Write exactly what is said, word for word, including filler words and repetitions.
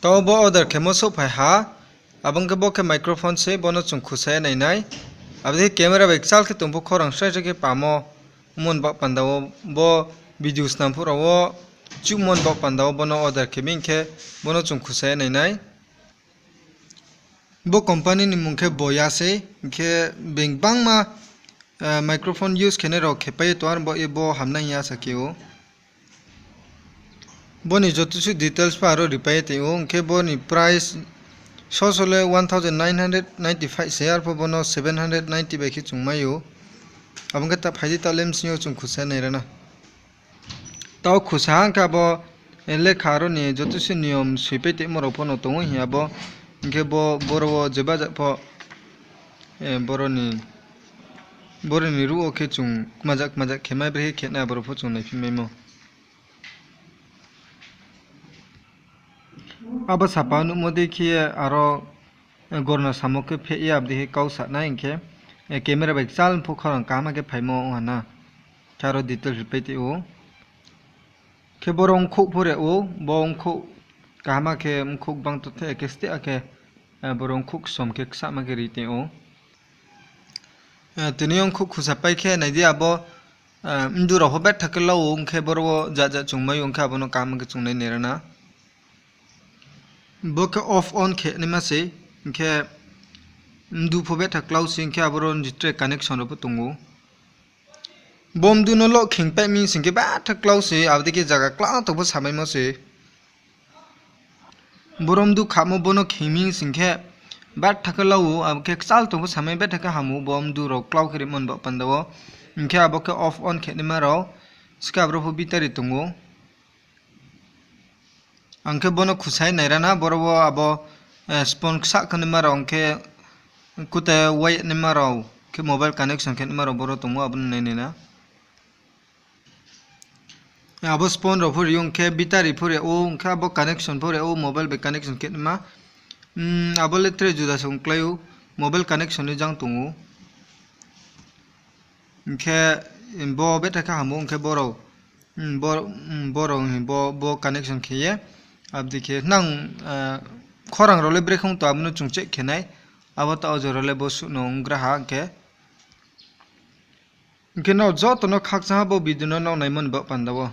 Taoh bo order khemo souhphai ha. Abo ong khe bo khe microphone se, bo no chung khusa ye nai nai. Abo dei khe camera bai kchal khe tong pho khorang srai srai khe pamo. Mon baoh panda wo bo video snam phuh rao wo chuhmon baoh panda wo bo no order khe mi hing khe bo no chung khusa ye nai nai. Bo company ni mung khe Boya sei, hing khe being bangma microphone use khenai rao khepai ye tong, ar bo ye bo hamnai hing ya sa khe ou. Bo ni joto suh details pho aro ripai ye tong ou, hing khe bo ni price soso le one thousand nine hundred ninety-five se, arpho bo no seven hundred ninety bai khe chung mai ou. Abo ong khe ta phai di, taoh le bsing yo chung khusa nai ra na. Taoh khusa ha hing khe abo lekha aro ni joto suh niyom soipai tongmo rao pho no tong ou hing abo, hing khe bo boro wo jeba ja pho, boro ni ruh wo khe chung kmaja kmaja khe mai bre khe khenai abo rao pho chung naiphi maimo. Abo sapa nuhmo dei khe ye aro gorna samo khe pheh ye abo dei khe kau sa nai hing khe, camera bai kchal pho khorang kaham khe phaimo ong ha na. Khe aro detail ripai tong ou. Khe boro ongkhouh pho re ou, bo ongkhouh kaham khe ongkhouh gbang to the khe steh khe, boro ongkhouh ksom khe ksama khe ri tong ou. Tini ongkhouh khusa pai khe nai di abo, mdu rao pho betha khe lau ou, ong khe boro wo ja ja chung mai ou, ong khe abo no kaham khe chung nai nai ra na. Bo khe off on khe naima sei, hing khe mdu pho betha klau sei, hing khe aboro tre connection rao pho tong ou. Bo mdu no loh khing pai mi sing khe betha klau sei, abo dei khe zaga kla tong pho samaimo sei. Boro mdu khamo bo no khing mi sing khe betha khe lau ou, abo khe kchal tong pho samai betha khe ham ou, bo mdu rao klau khe rimo ni baoh panda wo. Hing khe abo khe off on khe naima rao, skha aboro pho battery tong ou. Ang khe bo no khusa ye nai ra na, boro wo abo, spon ksa khe naima rao, hing khe kuta wai naima rao, khe mobile connection khe naima rao boro tong ou, abo no nai nai na. Abo spon rao pho ri ou, hing khe battery pho ri ou, hing khe abo connection pho ri ou, mobile bai connection khe naima. Abo le tre juda se ongklái ou, mobile connection ni jang tong ou. Hing khe bo betha khe ham ou, hing khe bo rao, bo, bo connection khe ye. Abo dei khe nang, khorang rao le brekhe ong tong abo no chung check khe nai. Abo taoh jora le bo suh no onggra ha hing khe. Hing khe nrao joto no khakchang ha bo video no nrao naimo ni baoh panda wo.